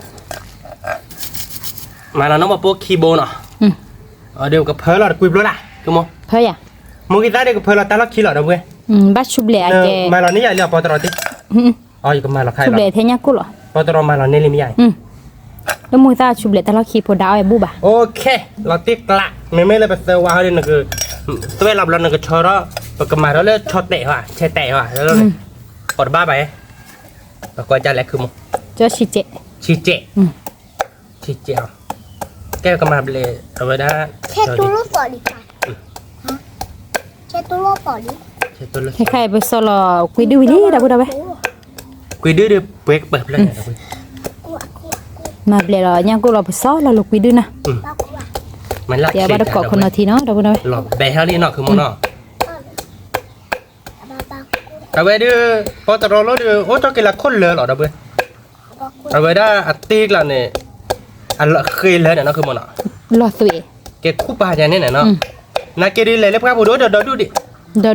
ဒီးကဖၢလီၤတကွံာ်ဘျီလၢ်, ကမိၢ်, မိၢ်ဂံၢ်သၣ်ဒုးကဖၢလီၤတၢ်လီၢ်ခံလီၤ ဒီပုၢ်ဝဲၢ်, ဘၣ်ဆူဘျဲးအကဲ, မၤလီၤန့ၢ်ယၤလၢအပီတရီတ့ၢ်, ယကမၤလီၤခါ, ဆူဘျဲးထဲညၣ်ကိၣ်လီၤ, ပီတရီမၤလီၤန့ၢ်လံမ့ၢ်ယါ, လၢမိၢ်သၣ်ဆူဘျဲးတၢ်လီၢ်ခံဖိဒါအီၣ်ဝဲဘူၣ်ဘၣ်, လီၤတံၢ်ကျး, မ့မ့ၢ်လၢပသၢဝါဟီဒုးနက, သွဲၣ်လီၤဘျီနကဆီထီၣ်, ပကမၤထီၣ်လၢဆီတဲာ်ဟီ, ဆဲတဲာ်ဟီ, ပတဘၣ်ဘၣ်, ပကွၢ်ကၢ်လဲၣ် ခုမိၢ်, ဆံကဲး, ဆံကဲး, ဆံကဲး, ကဲကမၤဘျဲး, အဝဲဒၣ်, ခဲခါအံၤပစီလီၤကွံဒုဝံၤလံ ဒီပုၢ်ဝဲၢ်, ကွံဒုဒုးပှဲၤကပၢၤဖျၢၣ်, မၤဘျဲးလီၤညၣ်ကိၣ်လီၤပစီလီၤလိာ်ကွံဒုနီၤ, ယဘၣ်တကိးခီနီၤထံနီၤ ဒီပုၢ်ဝဲၢ်, လီၤဘဲထီၣ်လံနီၤ ခုမိၢ်နီၤ, အဝဲဒုး, ပီတရီလိဒုး အိၣ်ထီၣ်က့ၤလၢခိၣ်လၢာ်လီၤ ဒီပုၢ်ဝဲၢ်, အဝဲဒၣ်အတ့ကျးန့ၣ်, အလီၤဃ့လၢာ်န့ၣ်နီၤ ခုမိၢ်နီၤ, လီၤသွံၣ်, ကဲခူၣ်ပာ်ယၤန့ၣ်န့ၣ်နီၤ, နာ်က့ဒုးလဲၤလၢပှၢ်ပူၤဒီးဒီဒူၣ်ဒံး, ဒီ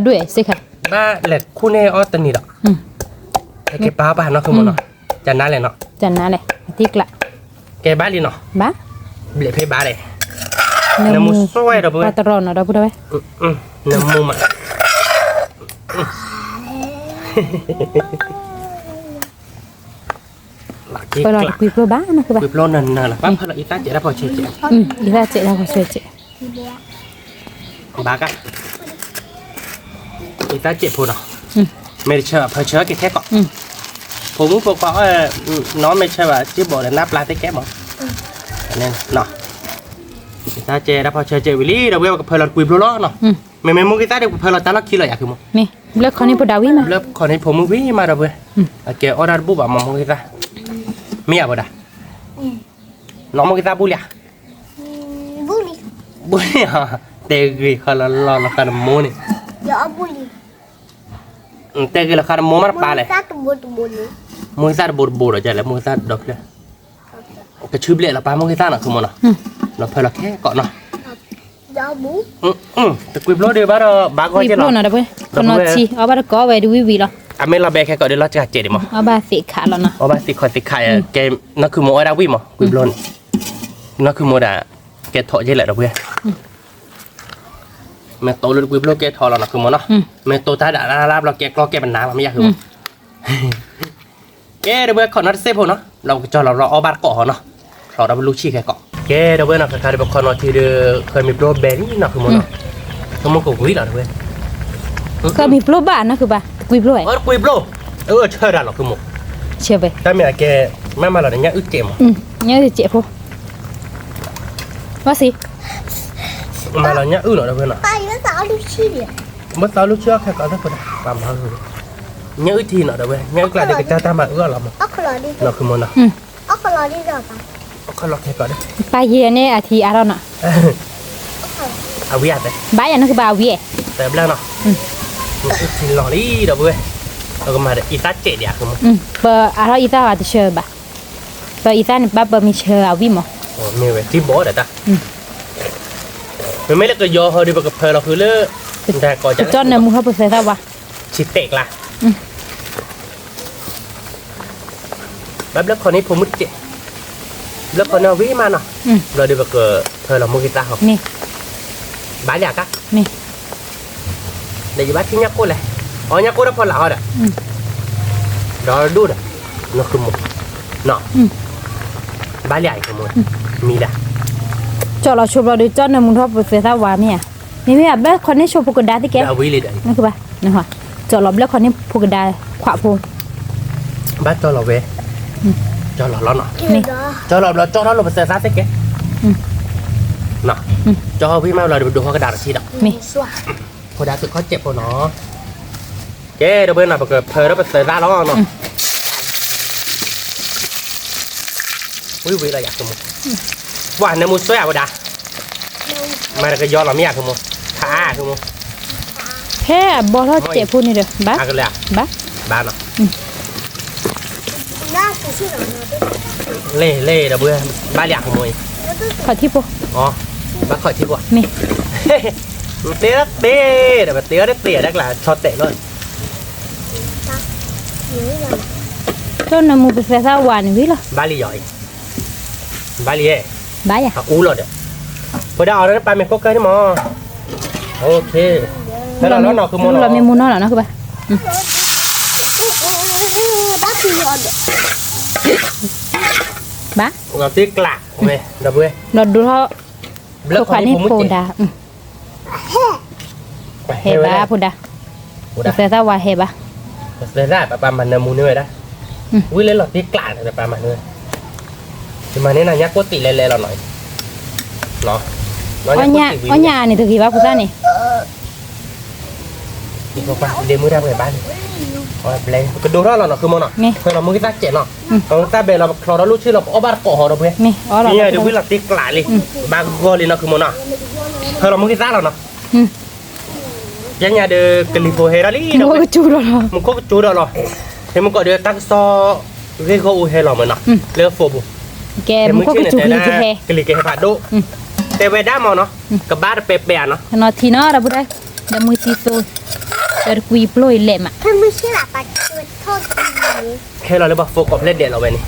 ဒူၣ်စ့ၢ်ကီး, ဘၣ်လဲၤခူၣ်န့ၢ်အီၣ်တနံၤဒီး, ကဲပာ်ပာ်နီၤ ခုမိၢ်နီၤ, ကနါလဲၣ်နီၤ, ကနါလဲၣ် အတ့ကျး, ကဲဘၣ်လံနီၤ, ဘၣ်, ဘျဲးဖဲဘၣ်လဲၣ်, နမူဆိဝဲ ဒီပုၢ်ဝဲၢ်, ပီတရီနီၤ ဒီပုၢ်ဝဲၢ်, နမူမး ပလီၤတကွံာ်ဖျိဘၣ်နီၤ ကွံာ်ဖျိနၢနၢလီၤ ပဖၢလီၤအံသၣ်စဲးတၢ်ဖီဆဲးစဲး, အံသၣ်စဲးတၢ်ဖီဆဲးစဲး, ဘၣ်က, အံသၣ်စဲးဖိဒီး, မ့ၢ်တဆၢဖၢဆၢက့ၤထဲကီး, ဖိမုၣ်ဖိခွါအီၣ်, နီၢ်မ့ၢ်ဆၢဘၣ် စ့ၢ်ဘီၣ်ဒီးနၢ်ပျၢ်သ့ၣ်ကဲမး, တၢ်ကဲဒၣ်ဖီဆၢကဲဝံၤလံ ဒီပုၢ်ဝဲၢ် ပကဖၢလီၤတကွံာ်ဘျိလီၤနီၤ, မ့မ့ၢ်မိၢ်ဂ့ၤသၣ်ဒီး ပဖၢလီၤတၢ်လီၢ်ခံလီၤယၤ ခုမိၢ်, ဘျၢခိၣ်န့ၣ်ဖိဒၣ်ဝံၣ်မး, ဘျၢခိၣ်န့ၣ်ဖိမုၣ်ဝံၣ်မး ဒီပုၢ်ဝဲၢ်, အကဲအီၣ်ဒၣ်တဘူၣ်ဘၣ်မး မိၢ်ဂ့ၤသၣ်, မ့ၢ်ယၤဘၣ်ဒၣ်, နီၢ်မိၢ်ဂ့ၤသၣ်ဘူၣ်လံဧါ, ဘူၣ်လံဧါ, တဲဂ့ၤဃီလီၤလီၤလီၤဃးတမိၢ်န့ၣ် တဲဂ့ၤလီၤဃးတမိၢ်မးတပၢ်လဲၣ်, မိၢ်ဂ့ၤသၣ်တဘိတဘိဒီး ကလဲၣ် မိၢ်ဂ့ၤသၣ်ဒီဖျၢၣ်, ကဆူဘျဲၣ်လီၤပၢ်မိၢ်ဂ့ၤသၣ်နီၤ ခုမိၢ်နီၤ, ဒီးဖၢလီၤခဲကိးနီၤ, တကွံာ်ဘျိဒီးဘၣ်ဒီး ဘၣ်ဂီၢ်ကဲလီၤ, ဒီပုၢ်ဝဲၢ်, အီၣ်ဘၣ်တကိးဝဲဒၣ်ဝံၣ်ဝံၣ်လီၤ, အမ့ၢ်လီၤဘဲခဲကိးဒီး လီၤစှၤစဲးဒံးမး, အီၣ်ဘၣ်သ့ၣ်ခးလီၤနီၤ, အီၣ်ဘၣ်သ့ၣ်ခီသ့ၣ်ခး, ကဲ, နီၢ်ခုမိၢ်အီၣ်ဒၣ်ဝံၣ်မး ကွံာ်ဘျိန့ၣ်, နီၢ်ခုမိၢ်ဒၣ်, ကဲထီၣ်ကဲလဲၣ် ဒီပုၢ်ဝဲၢ် မ့ၢ်တိၢ်လၢတကွံာ်ဘျိကဲထီၣ်လီၤနီၤ ခုမိၢ်နီၤ, မ့ၢ်တိၢ်တၢ်ဒၣ်လၢ်လၢ်ဘျီ ကဲကျီကဲပနၢ်လီၤ မ့ၢ်ယၤ ခုမိၢ်, ကဲ ဒီပုၢ်ဝဲၢ် ခီၣ်နီၤတစဲးဖိနီၤ ဒီးပကကၠီလီၤဘျီအီၣ်ဘၣ်တကိးဟီနီၤ, ဖျီဒီးပလူၤဆံၣ်ခဲကိး, ကဲ ဒီပုၢ်ဝဲၢ်နီၤ ခဲခါဒီးပခီၣ်နီၤထံဒီး ဃၢမံၤဘျိဘဲလံနီၤ ခုမိၢ်နီၤ, ခုမိၢ်ကဝံၤလီၤ ဒီပုၢ်ဝဲၢ်, ဃၢမံၤဘျိဘၣ်နီၤ ခုဘၣ် တကွံာ်ဘျိဝဲ, တကွံာ်ဘျိ, အၢ ဆၢဒၣ်လီၤ ခုမိၢ်, ဆၢဘဲ, တၢ်မ့ၢ်အကဲ, မ့ၢ်မၤလီၤဒီး ညၣ်အုၣ်စဲးမး, ညၣ်အုၣ်စဲးဖိ ဘၣ်စံး, မၤလီၤညၣ်အုၣ်နီၤ ဒီပုၢ်ဝဲၢ်နီၤ, ဘၣ်သးလူၤဆံၣ်အီၣ်ခဲကိးသ့ၣ်ဖိဒၣ် ပမၤ, ညၣ်အုၣ်ထံနီၤ ဒီပုၢ်ဝဲၢ် ညၣ်အုၣ်ကျါဒီးကတၢၢ်တၢ်မၤအုၣ်အီၤလီၤမး, နီၤ ခုမိၢ်နီၤ, အီၣ်ခီလီၤဒ်သိး, အီၣ်ခီလီၤခဲကိးဒီး, ပၢ်ယဲၢ်န့ၣ်အထံအါထီၣ်နီၤ, အဝံၣ်အသး, ဘၣ်ယၤနီၤ ခုဘၣ်အဝံၣ်, တဘျီနီၤ, ညၣ်အုၣ်ထံလီၤလံ ဒီပုၢ်ဝဲၢ်, ပကမၤဒီးအံသၣ်စဲးဒံး ခုမိၢ်, ပအါထီၣ်အံသၣ်အီၤတဆၢဘၣ် ပအံသၣ်န့ၣ် ဘၣ်ပမံၤဆၢအဝံၣ်မး, မ့ၢ်ဝဲထံဘီဒီးတၢ်, မ့မ့ၢ်လၢကယီၤဟီဒီး ပကဖၢလီၤဃုာ်လၢ, ကၠီၣ်နၢမူထီၣ်ပသဲသၣ်ဝါ, ဆံးတဲာ်ကျါ, ဘၣ်ဘျၢခီၣ်န့ၣ်ဖိမုၣ်တစဲး, ဘျၢခီၣ်န့ၣ်ဝံၣ်မးနီၤ, ဘျီဒီးပကဖၢလီၤမိၢ်ဂ့ၤသၣ်ဟီ, ဘၣ်လၢကါ ဒီးယဘၣ်ထံၣ်ညၣ်ကိၣ်လဲၣ်, အီ ညၣ်ကိၣ်တၢ်ဖီလာ်ဟီဒီး, ဒီးဒိၣ်ဒီး, နီၤ ခုမိၢ်, နီၤ, ဘၣ်လံ ခုမိၢ်, မံၤဒၣ်, ကၠီၣ်လီၤဆိဘျီဒီး ကၠီၣ်နၢမူထီၣ်ပသဲသၣ်ဝါမ့ၢ်ဧါ, မ့မ့ၢ်ဘျၢခီၣ်န့ၣ်ဆိဖိကဒါသ့ၣ်ကဲ, ကၠီၣ်လီၤဘျၢခီၣ်န့ၣ်ဖိကဒါခွးဖိ, ဘၣ်ကၠီၣ်လီၤဝဲ, ကၠီၣ်လီၤလီၤနီၤ, ကၠီၣ်လီၤဘျီ ကၠီၣ်ထီၣ်လိာ်ပသဲသၣ်သ့ၣ်ကဲ, ကၠီၣ်ဝံၣ်မးဘျီဒီး ပဒိးထီၣ်ကဒါတထံၣ်ဒီး, ဖိဒါသုးခီၣ်စဲးဖိနီၤ, ကဲ ဒီပုၢ်ဝဲၢ်နီၤ ပကဖၢထီၣ်ပသဲသၣ်လီၤနီၤ, ဝံၣ်ဝံၣ်လီၤယၤ ခုမိၢ်, ပှၤနၢမူစွဲဧါ ဖိဒါ, မၤတကယီလီၤမ့ၢ်ဧါ ခုမိၢ်, ခး ခုမိၢ်, ဖဲအဘီထီၣ်စဲးဖိန့ၣ်ဒီး ဘၣ်, ဘၣ်နီၤ လ့ၣ်လ့ၣ် ဒီပုၢ်ဝဲၢ်, ဘၣ်လံ ခုမိၢ်အံၤ, ခီၣ်ထံးဖိ, ဘၣ်ခီၣ်ထံးဖိ, မ့ၢ်, တဲတဲဒီး ပတဲအီၤတတဲအီၤတကျါ ဆီတဲာ်လီၤ, ကၠီၣ်နၢမူပသဲသၣ်ဝါန့ၣ်ဝံၤလီၤ, ဘၣ်လံယီၤအံၤ, ဘၣ်လံ, ဘၣ်ယၤ အအူလီၤဒီး, ဖိဒါအီၤလၢပာ်မ့ၢ်ခိၣ်ကၢၢ်န့ၣ်မး, ဖဲလီၤလီၤနီၤ ခုမိၢ်နီၤ, လီၤမ့ၢ်မူနီၤလီၤနီၤ ခုဘၣ် ဘၣ်, လီၤတ့ၢ်ကျးဝဲ ဒီပုၢ်ဝဲၢ်, လီၤဒိထီၣ်, ဘျၢခိၣ်န့ၣ်ဖိဒါ, ဟဲဘၣ်ဖိဒါ, ပသဲသၣ်ဝါဟဲဘၣ်, ပသဲသၣ် ပပာ်မၤနၢမူန့ၢ်ဝဲဒၣ်, ဝံၤလၢလီၤတ့ၢ်ကျးန့ၣ် ပပာ်မၤနၢ, ယမၤန့ၢ်နၤညၣ်ကိၣ်တံာ်လဲၤလဲၤလီၤနီၤ, အီၣ်ညၣ်န့ၣ်တဂ့ၤဘၣ်ဖိသၣ်န့ၣ် ဒ့မုၢ်တၢ်ပှဲၤဘၣ်န့ၣ်, ကဒိထီၣ်လီၤနီၤ ခုမိၢ်နီၤ, ဖဲလီၤမူကသၣ်စဲးနီၤ, ဖဲလီၤမူကသၣ်ဘဲလီၤ ပချီထီၣ်လိၣ်ဆ့လီၤ ပအီၣ်ဘၣ်တကိးဟီဒီပုၢ်ဝဲၢ်, ပညါဒုးဝံၤလီၤတ့ၢ်ကျးလံ, ဘၣ်ဂီၢ်လံနီၤ ခုမိၢ်နီၤ, ဖဲလီၤမူကသၣ်လီၤနီၤ, ပညါဒုးကလံၤဖိဟဲထီၣ်လံ, မူခိၣ်ကစူၤဒီးလီၤ, မူခိၣ်ကစူၤဒီးလီၤ, ဖဲမုၢ်ကီၢ်ဒုးတၢ်ကစီၣ်ဂ့ၢ်ဂီၢ်အူဟဲလီၤမးနီၤ, လၢဖိပူၤ, ကဲမူခိၣ်ကစူၤကလံၤကဟဲ, ကလံၤကဟဲဖးဒိၣ်, တဲဝဲဒၣ်မးနီၤ, ကဘၣ်တပဲပဲဧါနီၤ, နီၤထံနီၤ ဒီပုၢ်ဝဲၢ်, ဒီးမုၢ်သံသိ, ဒီးတကွံပျိအံၤလဲၣ်မး, ခဲလီၤလၢပှၤဖိကိးဖျဲၣ်ဒဲးလီၤဝဲန့ၣ်,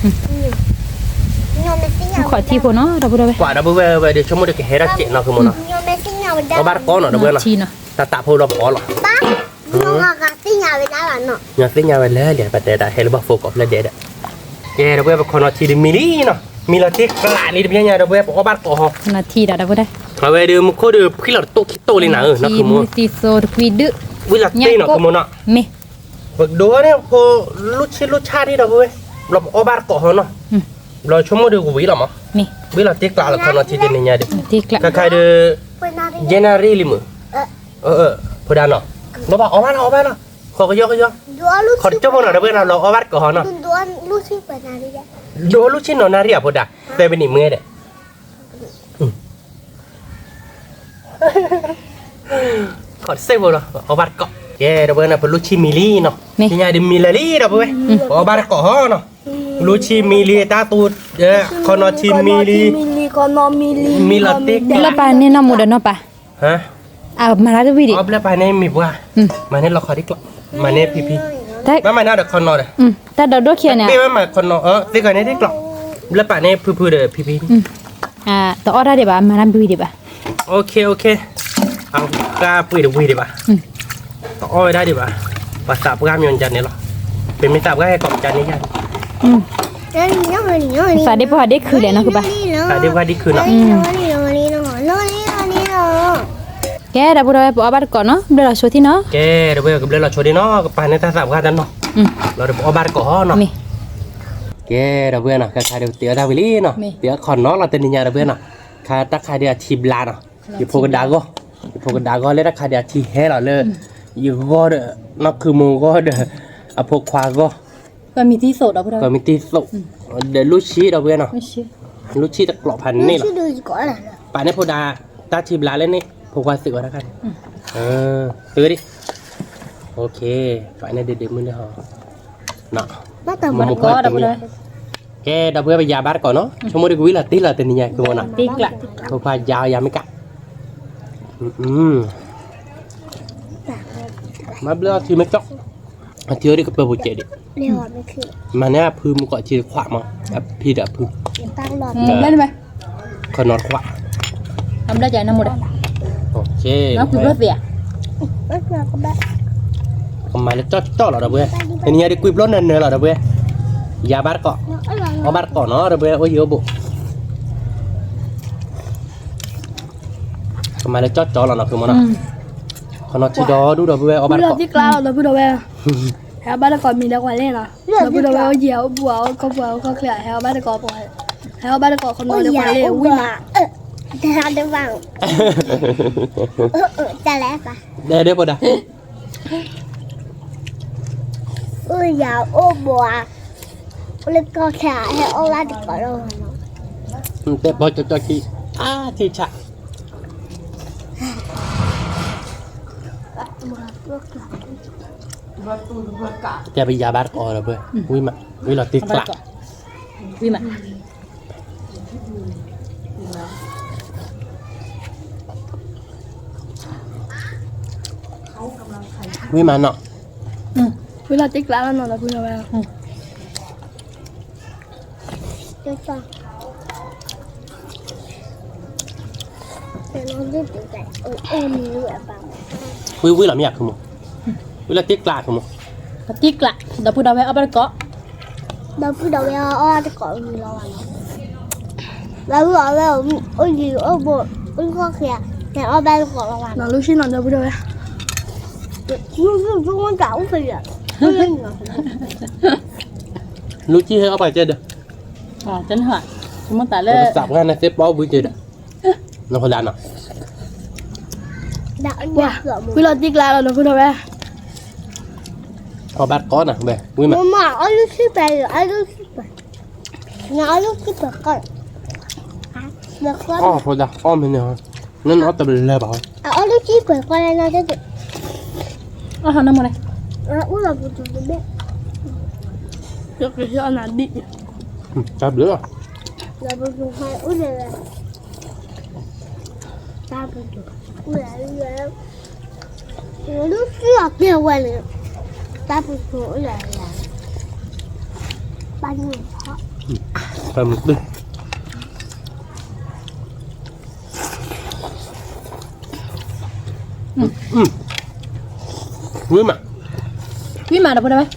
ခီၣ်ထံးဖိနီၤ ဒီပုၢ်ဝဲၢ်, ပှၤဒီပုၢ်ဝဲၢ်ဝဲဒီး ဆိကမိၣ်ဒီးကဟဲထီၣ်စဲးနီၤ ခုမိၢ်နီၤ, အီၣ်ဘၣ်တကိးနီၤ ဒီပုၢ်ဝဲၢ်နီၤ, တၢ်တၢ်ဖိလီၤပအီၣ်လီၤ သ့ၣ်ညါဝဲလၢလံ ပတဲတၢ်ဟဲလၢပှၤဖိကိးဖျဲၣ်ဒဲးဒီး, ကဲ ဒီပုၢ်ဝဲၢ် ပခီၣ်နီၤထံဒုးမံလံနီၤ, မံလီၤတ့ၢ်ကျးလံ တပညါညါ ဒီပုၢ်ဝဲၢ် ပအီၣ်ဘၣ်တကိးဟီ, အဝဲဒုးမူခိၣ်ဒုးဖှံလီၤတတိၢ်ခံတိၢ်လံနၤဧၢ, နီၤ ခုမိၢ်, ဝံၤလီၤတ့ၢ်နီၤ ခုမိၢ်နီၤ, မ့ၢ်, ပကဒိးန့ၣ်ဖိ လူၢ်ဆံလူၢ်ဆၣ်ဒံးဒီးဝဲ, ဘျီပအီၣ်ဘၣ်တကိးဟီနီၤ, ဘျီဆိကမိၣ်ဒီးကဝံၤလီၤမး, ဝံၤလီၤတ့ကျးလီၤခီနီၤထံတနံၤညါဒီး, ခဲခါဒီး, ယဲနၣ်ရံၣ်လံမုၢ်, ဖိဒါနီၤ, ဘၣ်ဘၣ်အီၣ်ဘၣ်လီၤအီၣ်ဘၣ်လီၤ, ဃီကယီကယီ, ခီတကၠိဖိနီၤဒီးဝဲနီၤ လီၤအီၣ်ဘၣ်တကိးဟီနီၤ, ဒိးလူၢ်ဆံနီၤနၣ်ရံၣ်အဖိဒါ, သဲပနံၣ်မ့ၢ်ဒီး ခီတစဲးဖိလီၤ အီၣ်ဘၣ်တကိး, ကဲဒီးဝဲန့ၣ် ပလူၢ်ဆံမံၤလံနီၤ, သ့ၣ်ညါဒ်မံၤလၢာ်လံဒီးဝဲ, ပအီၣ်ဘၣ်တကိးဟီနီၤ, လူၢ်ဆံမံၤလံ တၢ်သူ, ခီနီၤထံမံၤလံ, မံၤလီၤတ့ကျး, မ့ၢ်လၢပာ်န့ၢ်နီၢ်မူဒီးနီၢ်ပၢ်, မၤလၢတဝံၤဒံး, ဘျီပာ်န့ၢ်မံၤပှၢ်, မၤန့ၢ်လီၤခီတ့ကျး, မၤန့ၢ်ဖံဖံ, မၤမၤန့ၢ်ဒီးခီနီၤဒီး, တၢ်ဒိၣ်ဒိၣ်ခံဂၤန့ၣ်, မၤခီနီၤ, သ့ၣ်ခီန့ၢ်တ့ကျး, ဘျီပာ်န့ၢ်ဖုဖုဒီးဖံဖံ တအီၣ်တၢ်ဒံးဘၣ် မၤတၢ်ဘှံးဒံးဘၣ်, အဃၢပှ့ၤတဝံၤဒံးဘၣ်, တအီၣ်ဝဲဒၣ်ဒံးဘၣ်, ပှၤသးပှၢ်မ့ၢ်ကန့ၣ်လီၤ, ပမ့ၢ်သးပှၢ်ဟဲကီးကန့ၣ်ယါ, သးဒ့ပှၢ်ဒ့ခုလဲၣ်နီၤကဘၣ်, သးဒ့ပှၢ်ဒ့ခုနီၤ, ကဲဒီပုၢ်ဒီဝဲၢ် ပအီၣ်ဘၣ်တကိးနီၤ ဘျၢလီၤဆိထံနီၤ, ကဲဒီပုၢ်ဝဲၢ် ကဘျၢလီၤဆိဒံးနီၤ ကပာ်န့ၢ်တၢ်သးပှၢ်တနီၤ, လီၤဒီးပအီၣ်ဘၣ်တကိးဟီနီၤ, ကဲဒီပုၢ်ဝဲၢ်နီၤ ခဲခါဒီးပတ့အီၣ်တၢ်ဝံၤလံနီၤ, တ့အီၣ်ခီနီၤလီၤတနံၤညါဒီပုၢ်ဝဲၢ်နီၤ, ခါတၢ်ခါဒီးအထံဘျါနီၤ, ယဖိကဒါဂီၢ်, ယဖိကဒါဂီၢ်လၢတၢ်ခါဒီးအထံဟဲလီၤလၢ, ယဂီၢ်ဒီး, နီၢ်ခုမိၢ်ဂီၢ်ဒီး, အဖိခွါဂီၢ်, ကမံၤတံၢ်သိးဒီပုၢ်ဝဲၢ်, ဒီးလူၢ်ဆံဒီပုၢ်ဝဲၢ်နီၤ, လူၢ်ဆံတကျိးဖးန့ၣ်လီၤ, ပာ်န့ၢ်ဖိဒါ, တၢ်ထံဘျါလၢန့ၣ် ဖိခွါသုးဝဲတၢ်ခါန့ၣ်, သုဒံး, ပာ်န့ၢ်ဒ့ဒ့မုၢ်လၢဟီ, ကဲဒီပုၢ်ဝဲၢ် ပယၤဘၣ်တကိးနီၤ ဆိကမိၣ်ဒ်ကဝံၤလီၤတ့လီၤတနံၤညါကဝီၤနီၤ, ဖိခွါယၤယၤမ့ၢ်က, မၤဘျၢအီထံမ့ၢ်ကၠီၣ်, အထံအိၣ်ဒံးကပၢပူၤစဲးဒံး, မၤန့ၢ်အဖုမုၢ်ကီးထံတခွးမး, အဖံဒီးအဖု, ခီနီၤတခွး, ကမၤလၢကၠီၣ်ကၠီၣ်လီၤဒီပုၢ်ဝဲၢ်, တနံၤညါဒ်ကွံာ်ဘျီနၢၤနၢၤလီၤဒီပုၢ်ဝဲၢ်, ယၤဘၣ်တကိး, အီၣ်ဘၣ်တကိးနီၤဒီပုၢ်ဝဲၢ် အိၣ်ယံၤအိၣ်ဘူး ကမၤလၢကၠီၣ်ကၠီၣ်လီၤနီၤ ဖုမီၤနီၤ, ခီနီၤထံဒီဒူၣ်ဒီပုၢ်ဝဲၢ် အီၣ်ဘၣ်တကိး, ဟဲအီၣ်ဘၣ်တကိးမံၤလၢပှၤလဲၣ်နီၤ, ဒီပုၢ်ဒီဝဲၢ်အိၣ်ယံၤအိၣ်ဘူး အိၣ်ကီၢ်ပူၤအိၣ်ကီၢ်ချၢ ဟဲအီၣ်ဘၣ်တကိး, ဟဲအီၣ်ဘၣ်တကိးခီနီၤလၢပှၤလဲၣ်ဝံၣ်မး, တၢ်လဲၣ်ပှၤ ဒဲဒဲပှၤဒၣ် အိၣ်ယၤအိၣ်ဘိးဧါ, အိၣ်လၢကီၢ်ချၢ ဟဲအီၣ်ဘၣ်တကိးလီၤနီၤ, တဲဘီကၠီကၠီခံ, အါထံဆး, တဲပယၤဘၣ်တကိးဒီပုၢ်ဝဲၢ်, ဝံၣ်မး, ဝံၣ်လီၤတ့ကျး, ဝံၣ်မး ဝံၣ်မးနီၤ, ဝံၣ်လီၤတ့ကျးလီၤနီၤ ဒီပုၢ်ဒီဝဲၢ်, ဝံၣ်ဝံၣ်လီၤမ့ၢ်ယၤဖုမီၤ, ဝံၣ်လီၤတ့ကျးဖုမီၤ, တ့ကျး ဒီပုၢ်ဒီဝဲၢ်အီၣ်ဘၣ်တကိး ဒီပုၢ်ဒီဝဲၢ်အီၣ်ဘၣ်တကိးဝံၤလီၤဘၣ်နီၤ, ဒီပုၢ်ဒီဝဲၢ်အိၣ်ယံၤအိၣ်ဘူး အိၣ်ကီၢ်ချၢ ဟဲအီၣ်ဘၣ်တကိးလီၤဘၣ်နီၤ, လူၤဆံနီၤ ဒီပုၢ်ဒီဝဲၢ်, လူၤဆံဟဲအီၣ်ဘၣ်ကဲဒီး, တၢ်နဟါ မ့ၢ်တၢ်လၢ စးပှၢ်န့ၣ်သ့ပီဝံၤကဲဒီး, နဖိဒါနီၤ, ဝံၤလီၤတ့ကျးလီၤ ဒီပုၢ်ဒီဝဲၢ်, အီၣ်ဘၣ်တကိးနီၤ ဝံၣ်မး, အီၣ်လူၤဆံပှဲၤ အီၣ်လူၤဆံပှဲၤ, နအီၣ်လူၤဆံပှဲၤကီး, အီၣ်ဖိဒါ အီၣ်မ့ၢ်န့ၣ်, နနအီၣ်တဘျီလၢၤဘၣ်, အီၣ်လူၤဆံပှဲၤကီးလၢနၤတ, အီၣ်ဟီနမီၤန့ၣ်, အူလီၤပူၤတဘ့ၣ်, တၢ်ဘျုးလီၤ, တၢ်ဘျုးလီၤ, တၢ်ဘျုးလီၤ, လူၤဆံအီၣ်ကဲဝဲန့ၣ်, တၢ်ပူၤအိၣ်လၢ, ပၢ်မုၢ်, ဝံၣ်မး, ဝံၣ်မး ဒီပုၢ်ဒီဝဲၢ်,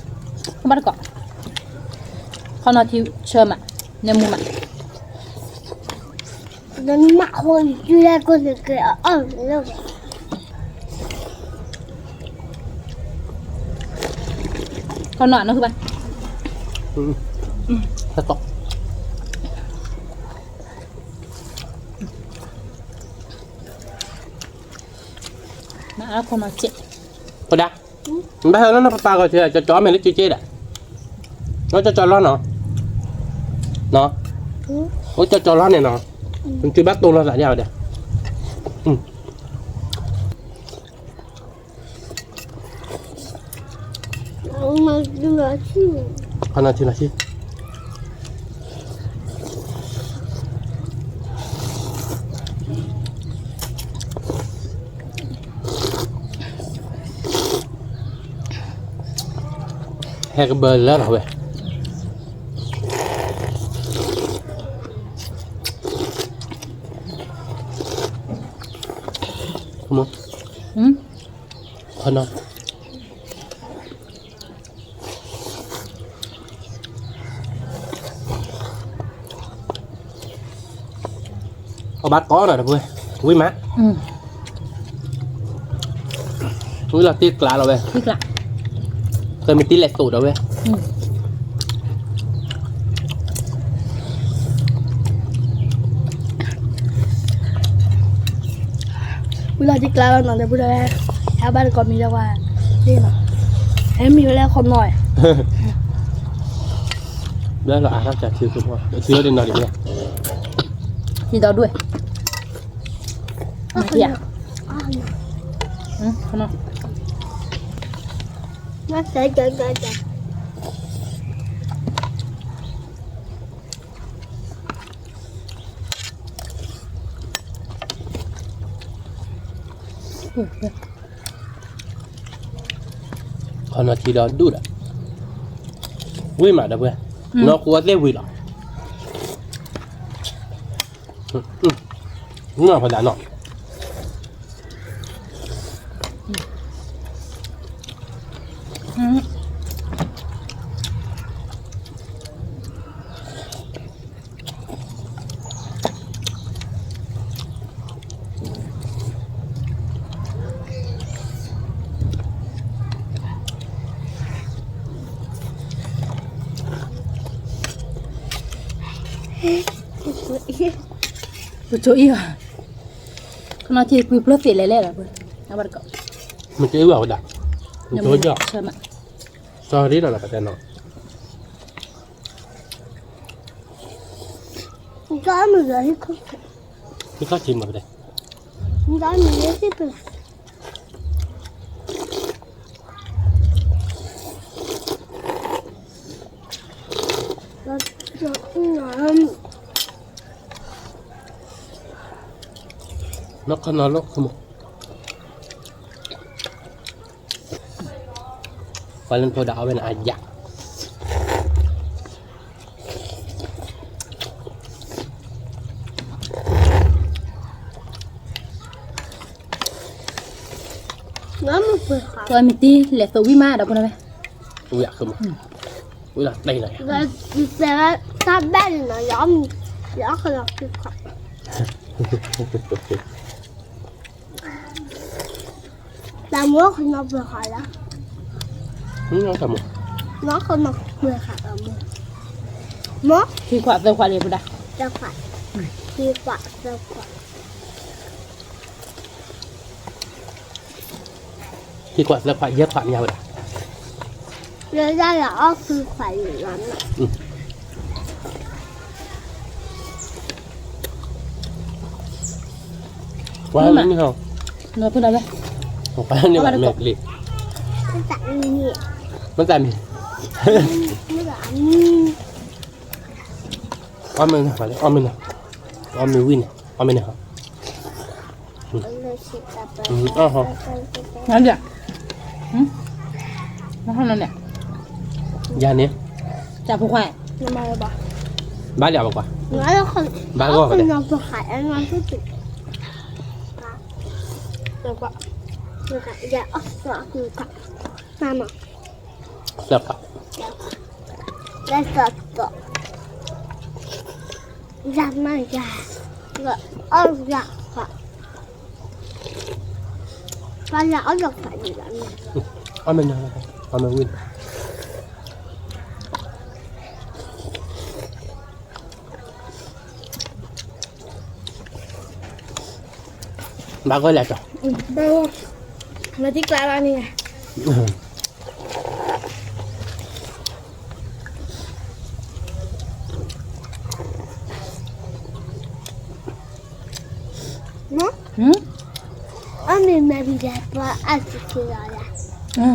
ဘၣ်တကိး, ခီနီၤထံဆၢမး, နမူမး နမၤဟိယုၢ်လၢကိၣ်နကဲအီၣ်လၢ, ခီနီၤ နီၢ်ဟုဘၣ်, ဟဲကီး, မၤအါခီနီၤစ့ၢ်, ပဒၣ်, ဘၣ်ဟဲလၢနပပာ်ဂီၤထံ ကၠီကၠီမဲာ်လၢကၠ့ကၠ့ဒၣ်, နီၢ်ကၠီကၠီလီၤနီၤ, နီၤ, အိၣ်ကၠီကၠီလီၤန့ၣ်နီၤ, နကၠ့ဘၣ်တိၢ်လီၤသးဒ်ဝဲဒၣ် ခီနီၤထံလီၤဆံ, ဟဲကဘၢလၢလီၤဝဲ, ခီနီၤ အဘၣ်ကီးနီၤတပှဲၤ, ဝံၣ်မး, ဝံၣ်လီၤတံၢ်ကျးလီၤဝဲ, တံၢ်ကျး, ကမ့ၢ်တံၢ်လဲၤသိးဒီးဝဲ, ဝံၣ်လီၤတံၢ်ကျးလီၤနီၤ တပှဲၤ, ဟဲဘၣ်တကိးမံၤလၢပှၤ, န့ၣ်နီၤ, ဟဲမံၤဝဲလၢခီနီၤ, လၢလီၤအါထီၣ်ကထံ, ထံလီၤဒ်နီၤဒ်လဲၣ်, ထံဒီဒူၣ်, မၤဒံးဧါ, ခီနီၤ ခီနီၤထံဒီဒူၣ်ဒီး, ဝံၣ်မးဒီပုၢ်ဝဲၢ်, နီၢ်ဃူအသ့ၣ်ဝံၤလီၤ, ဝံၣ်မးဖးဒၣ်နီၤ ပကၠိအံၤဘၣ်, ခီနီၤထံကွံာ်ပျိသ့လဲၤလဲၣ်လီၤ, အဝဲတကိး, မ့ၢ်က့ဝဲဝဲဒၣ်, မ့ၢ်က့ဝဲဒၣ်, စီၤရ့ဒီးလီၤပတဲနီၤ, ဟံးခီၣ်ထံးမၤပတဲ နီၢ်ခီနီၤလီၤ, ပှၤလၢနဖိဒၣ်အီၣ်ဝဲန့ၣ်အယၣ် ပှၤမ့ၢ်တံၢ်လဲၤသိးဝံၣ်မးဒီးဖိန့ၣ်ဝဲ, ဝံၣ်အါ, ဝံၣ်လီၤတၢ်လီၤ, တၢ်ဘၣ်န့ၣ်နီၤ, ယအီၣ်ကလီၤခံခွး တၢ်မိၣ်ခီနီၤပှဲၤဃာ်လီၤ, တၢ်မိၣ်, နီၢ်ခီနီၤပှဲၤဃာ်တၢ်မိၣ်, မိၢ်, ခံခွးသၢခွးလံပဒၣ်, သၢခွး, ခံခွးသၢခွး, ခံခွးသၢခွးယဲၢ်ခွးမ့ၢ်ဝဲဒၣ်, လၢယၤယအီၣ်ခံခွးလံလီၤ, ပှၤလၢန့ၣ်ဟီ, ပှၤလၢန့ၣ်ဘၣ်မဲာ်ကလံ, မ့ၢ်တၢ်မံၤ, အီၣ်မ့ၢ်, အီၣ်မ့ၢ်, အီၣ်မ့ၢ်ဝံၣ်န့ၣ်, အီၣ်မ့ၢ်န့ၣ်ဟီ, နဒၣ်, နဟီနန့ၣ်, ယၤန့ၣ်, ဘၣ်လီၤဘၣ်ကွၢ်, ဘၣ်ဂီၢ်ဘၣ်, သၢခွး, ယၤမ့ၢ်ယၤ, အီၣ်ယၤခွး, ပှၤယၤအီၣ်ယၤခွးန့ၣ်လီၤ, အီၣ်မ့ၢ်နၤ, အီၣ်မ့ၢ်ဝံၣ်န့ၣ် ဘၣ်ဂီၢ်လဲၣ်တီၤ, မၤသံကျါလီၤန့ၣ်, အမ့ၢ်မၤဘံၣ်ဒၣ်ပှၤအါစူၢ်က့ၤလီၤ,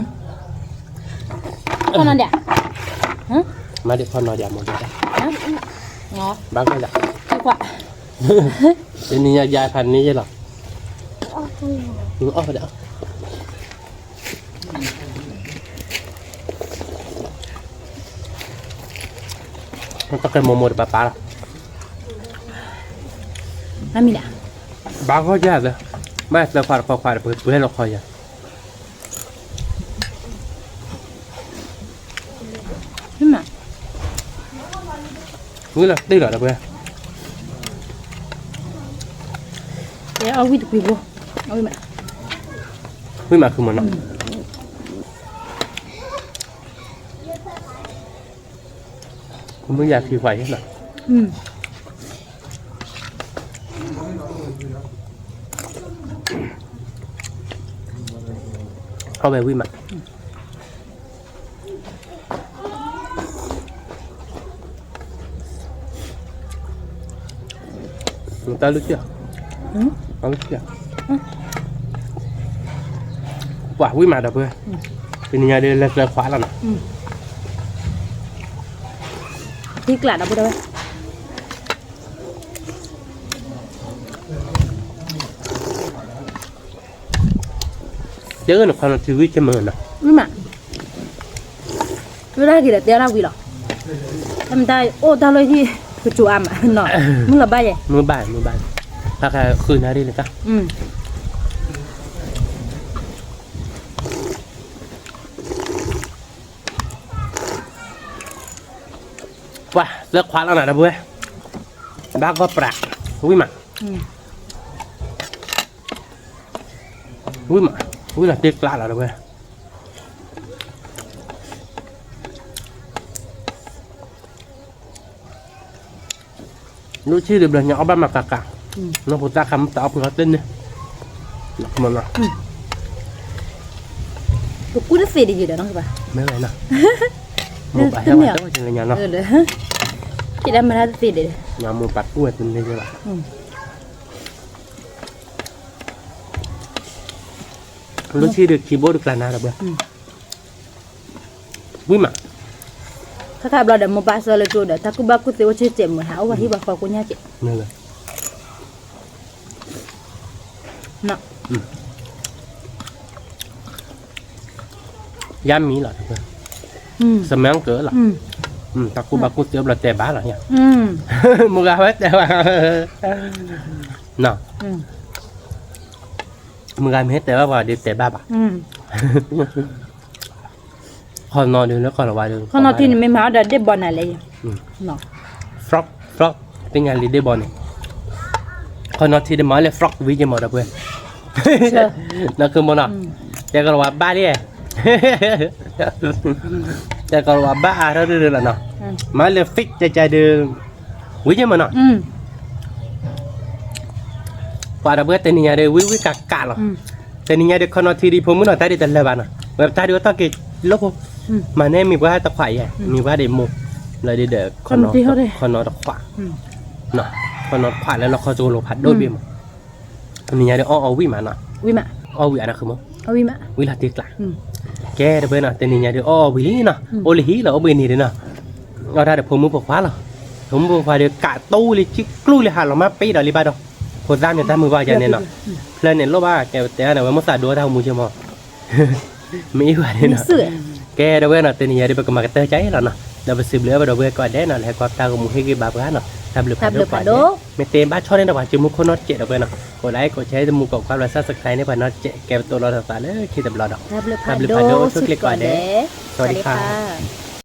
ဖီနီၣ်ဒၣ်, မၤဒံးဖီနီၣ်ဒၣ်မ့ၢ်ဒၣ်, ဘၣ်ဂီၢ်လဲၣ်, တနံၤညါယါဖးန့ၢ်ယဲလီၤ, အီၣ်ဖးဒၣ် တၢ်ကဲမိၢ်မိၢ်တပၤပၤလီၤ, မ့ၢ်ဒၣ်, ဘၣ်ဂီၢ်ယၤသၢ, ဘၣ်သၢခွါတခွါခွါတပှဲၤပှဲၤလီၤခီယၤ, မ့ၢ်မး, ဝံၤလီၤတ့ၢ်လီၤတပှဲၤ, အီၣ်ဝံၣ်တကွံၤဘိ, ဝံၣ်မး, ဝံၣ်မးခုမနီၤ မုၢ်ယၤခံခွါယဲၢ်, အီၣ်ဝဲဝံၣ်မး, တၢ်လုၢ်ကၢ်, တၢ်လုၢ်ကၢ်, ပှၤဝံၣ်မးဒီပုၢ်ဝဲၢ်, တနံၤညါဒ်လဲၤသၢခွါလီၤနီၤ, သံကျးဒီပုၢ်ဝဲၢ် တဲနခီနီၤထံဝံၣ်ကမၢနီၤ, ဝံၣ်မး, ဝဲဒၣ်က့ၤဒီးတဲဒၣ်ဝံၤလီၤ, တၢ်မတၤအိၣ်တၢ်လီၢ်ဟံၣ် ကစူၤအါမးနီၤ, မုၢ်လီၤဘၣ်ယဲၢ်, မုၢ်ဘၣ်, မုၢ်ဘၣ်, တၢ်ခါဃုနၤရ့ၣ်လၢတၢ်, ပှၤ သၢခွါလီၤနၤဒီပုၢ်ဝဲၢ်, ဘၣ်ဂီၢ်ပြး, ဝံၣ်မး, ဝံၣ်မး, ဝံၣ်လီၤတ့ၢ်ကျးလီၤဒီပုၢ်ဝဲၢ်, လၢဆံၣ်ဒုးဘျီညါအီၣ်ဘၣ်မၤကၤကၤ, နီၢ်ဖိသၣ်ခါမ့ၢ်တအီၣ်ဖုးအီၣ်တန့ၢ်, ပကူတသ့ဒ်ယဲၢ်ဒီးနီၤ, မ့ၢ်ဝဲနီၤ, မိၢ်ပၢ်ဟဲဝဲတၢ်ဝဲကလၢညါနီၤ, က့ဒၣ်မၤတၢ်တသ့ဒ်, မိၢ်ပၢ်ကူဝဲတန့ၢ်ယဲၢ်ဘၣ်, လၢဆံၣ်ဒုးခံဘိတကျါနၤဒီပုၢ်ဝဲၢ်, ဝံၣ်မး, ခါခါဘျီဒီးမိၢ်ပၢ်ဆှၢလၢကၠိဒီး တၢ်ကူၣ်ဘၣ်ကူၣ်သ့အိၣ်ဆံၣ်စဲးမုာ်ဟး အိၣ်ဝဲဟံၣ်ပှၤဃီကိညၢ်က့ၤ, ယါမံၤလီၤ, စမၢကၢလီၤ, တၢ်ကူၣ်ဘၣ်ကူၣ်သ့အိၣ်ဘျီတဲဘၣ်လီၤ, မုၢ်ဂၤဝဲတဲဘၣ်, မုၢ်ဂၤမ့ၢ်တဲဘၣ်ပှၤဒီးတဲဘၣ်ဘၣ် ခီနီၤဒုးလၢခီလီၤဝါဒုး ခီနီၤထံန့ၣ်မ့ၢ်မၤအီၣ်ဒီးဒ့ၣ်ဘီနၤလဲၣ်, frog, frog, သ့ၣ်ညါလံဒ့ၣ်ဘီန့ၣ်, ခီနီၤထံဒုးမၤအီၣ်လၢ frog ဝံၤက့ၤမးဒီပုၢ်ဝဲၢ်, နီၢ်ခီမနီၤ, တဲကီးလီၤဝါဘၣ်လံ, တဲကီးလီၤဝါဘၣ်အါထီၣ်ဒုးလီၤနီၤ, မၤလၢ fake ကကဒုး ဝံၤက့ၤမးနီၤ ပှၤဒီပုၢ်ဝဲၢ်တနံၤညါဒီး ဝံၣ်ဝံၣ်ကးကးလီၤ, တနံၤညါဒီး ခီနီၤထံဒုးဖိမုၣ်နီၤ တၢ်ဒုးတလၢာ်ဘၣ်နီၤ, ဝဲတၢ်ဒုးအတၢ်က့ၤလိၣ်ဖိ, မၤန့ၢ်မံၤပှၢ်တခွးယဲၢ်, မံၤပှၢ်ဒံးမိၢ်, လၢဒ်ဒီး ခီနီၤတခွး, ခီနီၤတခွးလၢလီၢ်ခီၣ်ကၠိလိၤဖးဒိၣ်ဘ့ၣ်မး, တနံၤညါဒီးအီၣ်အီၣ်ဝံၣ်မးနီၤ, အီၣ်ဝံၣ်အါနီၢ်ခီမီၤ, ဝံၣ်လီၤတ့ၢ်ကျး, ကဲတပှဲၤနီၤ တနံၤညါဒီးအီၣ်အီၣ်ဝံၣ်လံနီၤ, အိၣ်လၢဟံၣ်လီၤ အိၣ်ဘှံးနံၤဒီးနီၤ, အီၣ်တၢ်ဒီးဖိမုၣ်ဖိခွါလီၤ, ဖိမုၣ်ဖိခွါဒီးကးတိၢ်လံ ဆံကျူၣ်လံ ဟးလီၤမၢ်ပ့ၤဒီးလံဘၣ်ဒီး, ဖိသၣ်န့ၣ်တၢ်မုာ်ဘၣ်ယၤန့ၣ်နီၤ, ဖျၢၣ်န့ၣ်လိၣ်ဘၣ် ကဲတဲန့ၣ် ဝဲမိၢ်သးဒိတၢ်မူက့မီၤ မ့ၢ်အံၤဘၣ်န့ၣ်နီၤ, ကဲတဝဲနီၤ တနံၤညါဒီး ပကမၤကတၢၢ်ကါအံၤလီၤနီၤ, ဒီးပစံးဘျုးဘၣ်ပှၤဒီပုၢ်ဝဲၢ်ကိးဂၤဒဲးနီၤ လၢဟဲကွၢ်တၢ်ဂီၤမူဟ့ၣ်ဂံၢ်ဘါပှၤနီၤ, တၢ်ဘျုးဖးဒိၣ်ကိးဂၤဒဲး, မ့ၢ်သ့ဘၣ်ဆီန့ၣ်ဒီး ပှၤစုမူခိၣ်နီတစဲးဒီပုၢ်ဝဲၢ်နီၤ, ကိးဒၣ်အံၤ ကိးဆၢ တမူကိးကွၢ်ဘျီ subscribe န့ၢ်ပှၤနီတစဲး ကဲပတိၢ်လီၤသးလၢခံတဘျီဒီး, တၢ်ဘျုးဖးဒိၣ်အိၣ်ဆူၣ်ချ့ကိးဂၤဒဲး, စဝၤဒံခါ